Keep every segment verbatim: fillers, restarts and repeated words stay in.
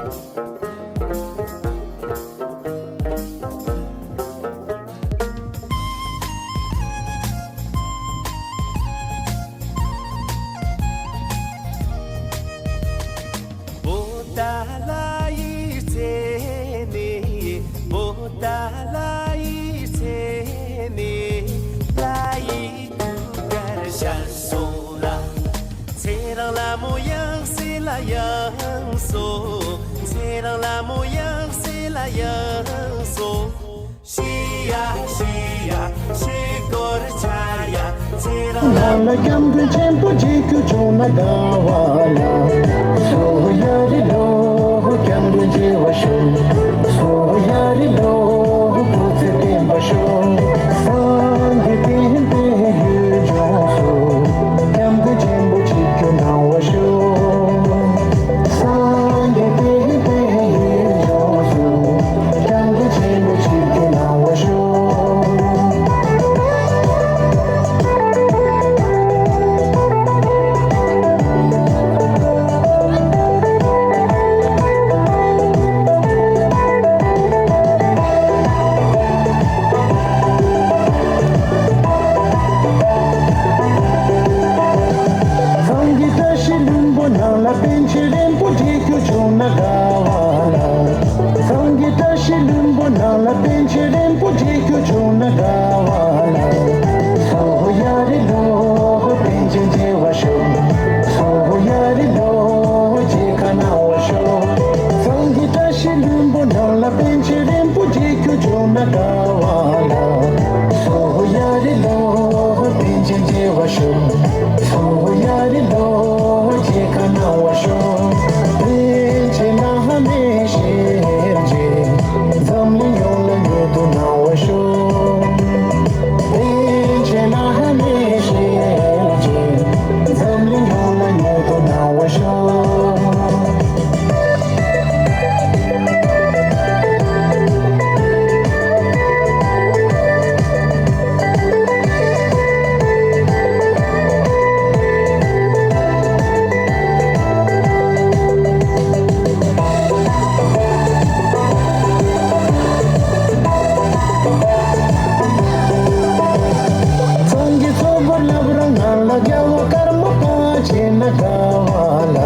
བོ་ད་ལ་ཡི་ཚེ་ནི། བོ་ད་ལ་ཡི་ཚེ་ནི། ལ་ཡི་དུ་གར་ཤར་སོང་ལ། ཚེ་རིང་ལ་མོ་ཡང་སྲིད་ལ་ཡང་སོ། ཚེ་རིང་ལ་མོ་ཡང་སྲིད་ལ་ཡང་སོ། ཤི་ཡ་ཤི་ཡ་ཤི་སྐོར་ཆ་ཡ། ཚེ་རིང་ལ། ང་ལ་སྐྱབས་མགོན་ཆེན་པོ་མཇལ་རྒྱུ་བྱུང་ན་དགའ་བ་ལ། སོ་ཡ་རི་ལོ་སྐྱབས་མགོན་མཇལ་བ་ཤོག་སོ་ཡ་རི་ལོ་སྐུ་ཚེ་བརྟན་པ་ཤོག་སངས་རྒྱས་བསྟན་པའི་ཡུལ་ལྗོངས་སུ། སྐྱབས་མགོན་ཆེན་པོ་ཆིབས་བསྒྱུར་གནང་བ་ཤོག་སངས་རྒྱས་བསྟན་པའི་ཡུལ་ལྗོངས་སུ། སྐྱབས་མགོན་ཆེན་པོ་ཆིབས་བསྒྱུར་གནང་བ་ཤོག་སངས་རྒྱས་བཀྲ་ཤིས་ལྷུན་པོ་ནང་ལ་པཎ་ཆེན་རིན་པོ་ཆེ་མཇལ་རྒྱུ་བྱུང་ན་དགའ་བ་ལ། སངས་རྒྱས་བཀྲ་ཤིས་ལྷུན་པོ་ནང་ལ་པཎ་ཆེན་རིན་པོ་ཆེ་མཇལ་རྒྱུ་བྱུང་ན་དགའ་བ་ལ། སོ་ཡ་རི་ལོ་པཎ་ཆེན་མཇལ་བ་ཤོག་སོ་ཡ་རི་ལོ་མཇལ་ཁ་གནང་བ་ཤོག་སངས་རྒྱས་བཀྲ་ཤིས་ལྷུན་པོ་ནང་ལ་པཎ་ཆེན་རིན་པོ་ཆེ་མཇལ་རྒྱུ་བྱུང་ན་དགའ་བ་ལ། སོ་ཡ་རི་ལོ་པཎ་ཆེན་མཇལ་བ་ཤོག་སོ་ཡ་རི་ལོ་མཇལ་ཁ་གནང་བ་ཤོག་པཎ་ཆེན་བླ་མའི་ཞལ་མཇལ། འཛམ་གླིང་ཡོངས་ལ་མྱུར་དུ་གནང་བ་ཤོག་པཎ་ཆེན་བླ་མའི་ཞལ་མཇལ། འཛམ་གླིང་ཡོངས་ལ་མྱུར་དུ་གནང་བ་ཤོག་སངས་རྒྱས་གཙོ་བོར་བསླབ་རང་ངང་ལ། རྒྱལ་བ་ཀརྨ་པ་མཇལ་ན་དགའ་བ་ལ།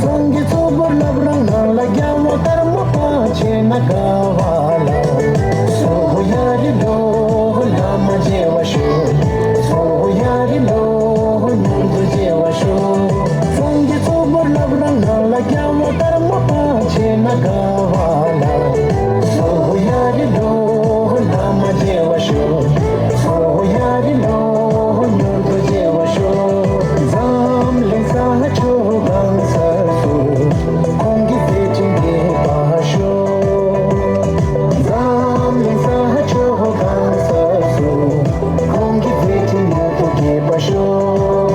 སངས་རྒྱས་གཙོ་བོར་བསླབ་རང་ངང་ལ། རྒྱལ་བ་ཀརྨ་པ་མཇལ་ན་དགའ་བ་ལ། སོ་ཡ་རི་ལོ་བླ་མ་མཇལ་བ་ཤོག་སོ་ཡ་རི་ལོ་མྱུར་དུ་མཇལ་བ་ཤོག་སངས་རྒྱས་གཙོ་བོར་བསླབ་རང་ངང་ལ། རྒྱལ་བ་ཀརྨ་པ་མཇལ་ན་དགའ་བ་ལ། སོ་ཡ་རི་ལོ་བླ་མ་མཇལ་བ་ཤོག་སོ་ཡ་རི་ལོ་མྱུར་དུ་མཇལ་བ་ཤོག་འཛམ་གླིང་ས་ཕྱོགས་གང་སར་སུ། ཁོང་གི་བདེ་ཆེན་རྒྱས་པར་ཤོག་འཛམ་གླིང་ས་ཕྱོགས་གང་སར་སུ། ཁོང་གི་བདེ་ཆེན་མྱུར་དུ་རྒྱས་པར་ཤོག་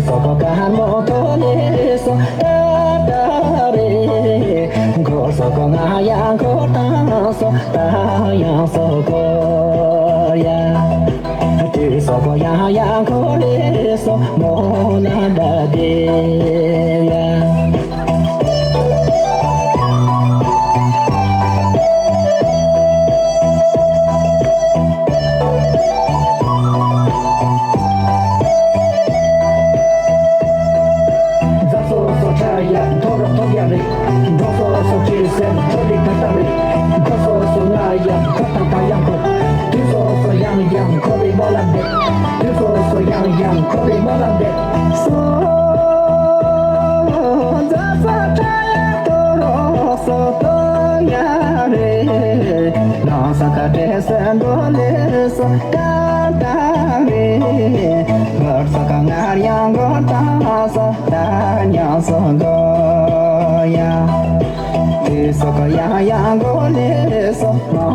སོགས་དཀར་མོ་ཐོ་ལེ་སོ་ཏ་ཏ་རེ། འཁོར་སོགས་ང་ཡང་འཁོར་དང་སོ་ཏ་ཡང་སོ་འཁོར་ཡ། དུས་སོགས་ཡང་ཡང་འཁོར་ལེ་སོ་མོ་ལ་ད་དེ་ཡ། འཛག་སོ་སོ་ཁྲ་ཡ་མཐོ་རུ་མཐོ་ཡ་རེད། འགྲོ་སོ་སོ་ཁྱི་སེར་མཐོ་རིག་ད་ལྟ་རེད། འགོ་སོ་སོ་ང་ཡ་འགོ་དང་ད་ཡང་འགོ། དུས་སོ་སོ་ཡང་ཡང་འཁོར་བའི་སྨོན་ལམ་འདེབས། དུས་སོ་སོ་ཡང་ཡང་འཁོར་བའི་སྨོན་ལམ་འདེབས། སོ་འཛག་སོ་ཁྲ་ཡ་མཐོ་རུ་སོ་མཐོ་ཡ་རེད། ལང་ས་ཁ་བྲེ་སེ་འགྲོ་ལེ་སོ་ད་ད་རེད། འགོར་ས་ཁ་ངར་ཡང་འགོར་དང་སོ་ད་ཉང་སོ་འགོར་ཡ། དུས་སོ་ཁ་ཡང་ཡང་འགོར་ལེ་སོ་མོ་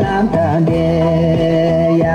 ལ་ད་དེ་ཡ།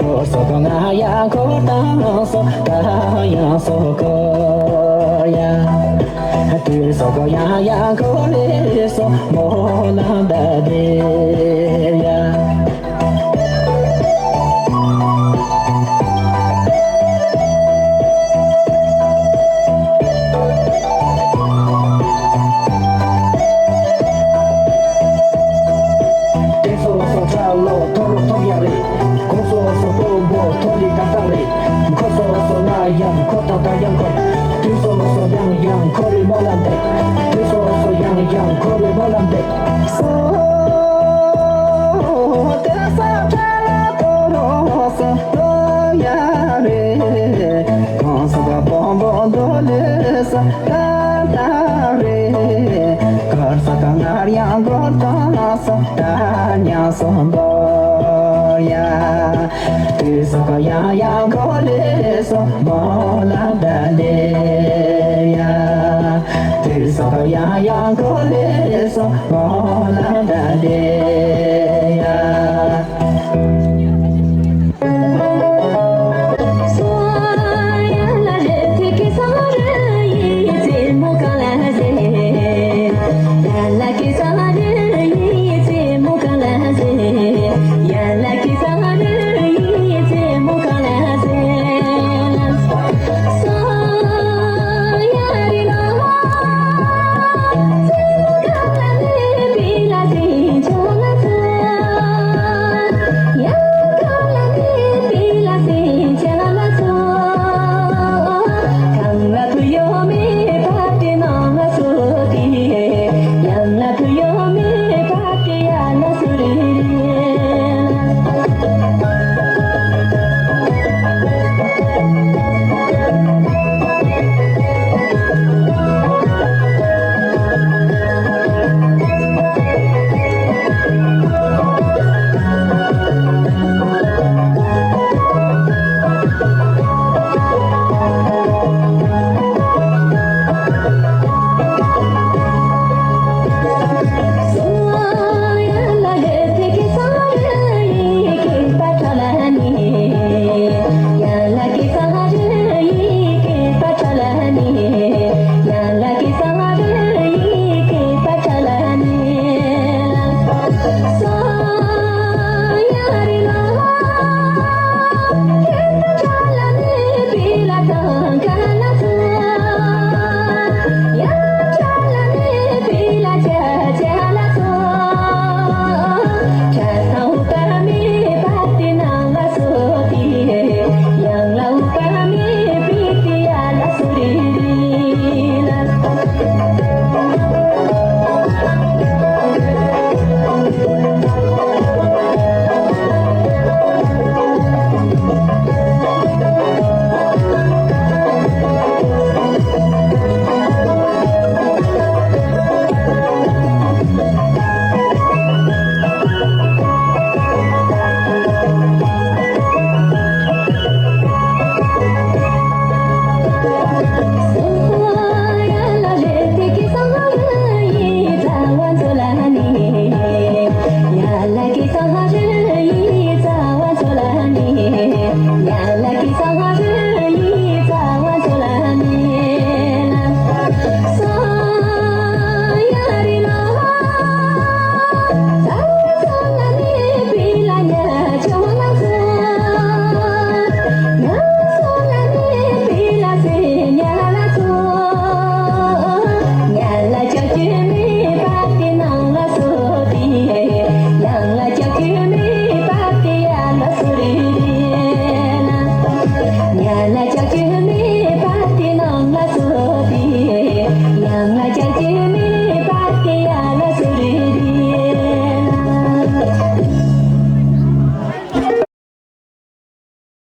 དུས་སོགས་ཡང་ཡང་འཁོར་ཡ། དུས་སོགས་ཡང་ཡང་འཁོར་ལེ་སོ་མོ་ལ་ད་དེ་ཡ། དེ་སོ་སོ་ཁྲ་ལོ་ཐོ་རུ་ཐོ་ཡ་རེད། གོ་སོ་སོ་པོ་བོ་ཐོ་ལི་ད་ད་རེད། འཁོར་སོ་སོ་ང་ཡང་འཁོར་ད་ད་ཡང་འཁོར། དུས་སོ་སོ་ཡང་ཡང་འཁོར་རི་མོ་ལ་འདེགས། དུས་སོ་སོ་ཡང་ཡང་འཁོར་རི་མོ་ལ་འདེགས། སོ་དེ་ས་ཁྲ་ལ་ཐོ་རུ་སོ་ཐོ་ཡ་རེད། གོང་ས་ག་བོང་བོ་འདོ་ལེ་ས་ད་ད་རེད། གར་ས་ག་ངར་ཡང་འགོར་ད་ས་ད་ཉང་སོ་འགོར་ཡ། དུས་སོགས་ཡང་ཡང་འཁོར་ལེ་སོ་མོ་ལ་ད་དེ་ཡ། དུས་སོགས་ཡང་ཡང་འཁོར་ལེ་སོ་མོ་ལ་ད་དེ་ཡ། ལ་ལ་